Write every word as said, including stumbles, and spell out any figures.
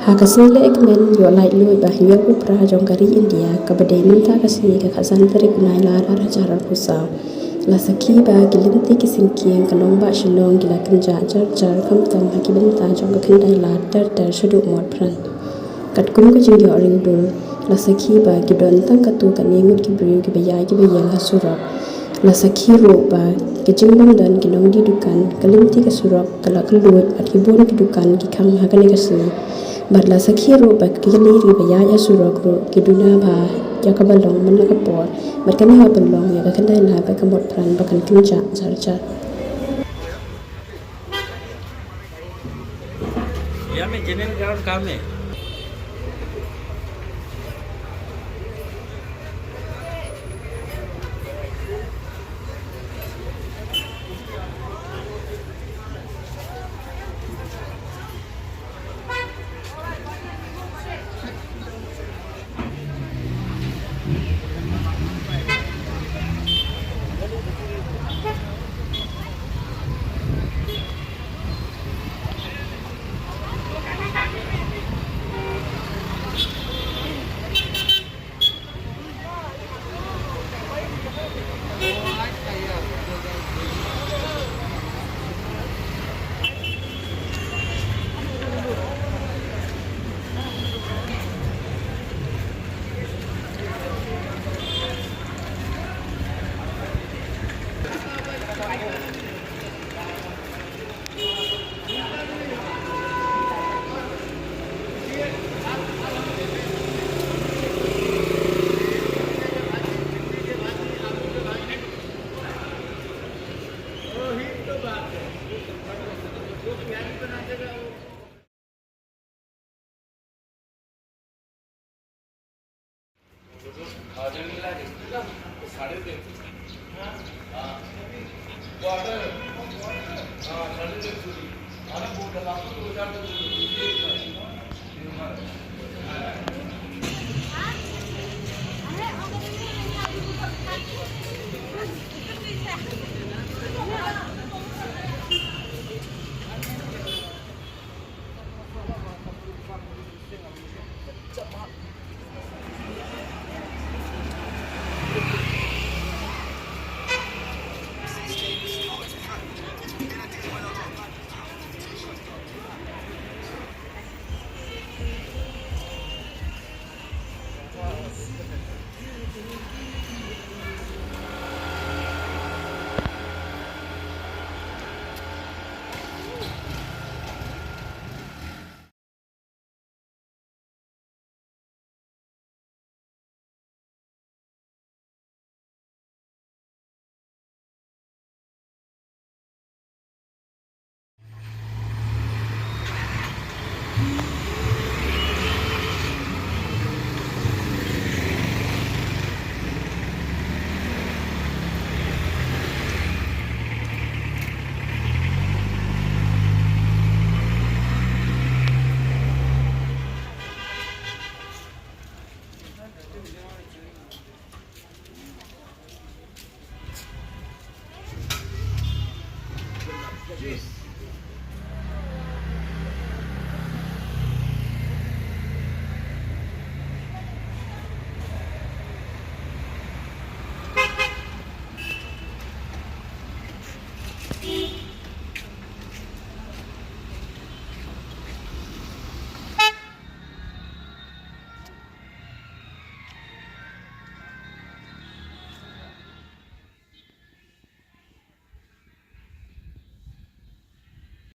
Ha ka sngi lehkmen ïoh laitluid ba ha hynñiewphew phra jong ka ri India, kaba dei mynta ka sngi ka khatsan tarik u Nailar ar hajar arphew saw, la sakhi ba ki lynti ki syngkien ka nongbah shnong ki la kynjah jar jar khamtam ha ki bynta jong ka khyndai lad ter ter shaduh Motphran. Katkum ka jingïoh ringdur, la sakhi ba ki don tang katto katne ngut ki briew kiba ïaid kiba ïeng ha surok. La sakhi ruh ba ka jingbym don ki nongdie dukan, ka lynti ka surok ka la kylluid bad ki bun ki dukan ki khang ha kane ka sngi. Bad la sakhi ruh ba ki kali kiba ïaid ha surok ruh ki duna bha ïa kaba long man la ka por bad kane ka ban long ïa ka khyndai lad bad ka Motphran ba kan kynjah jar jar. या मैं जेन्युइन कारण काम है।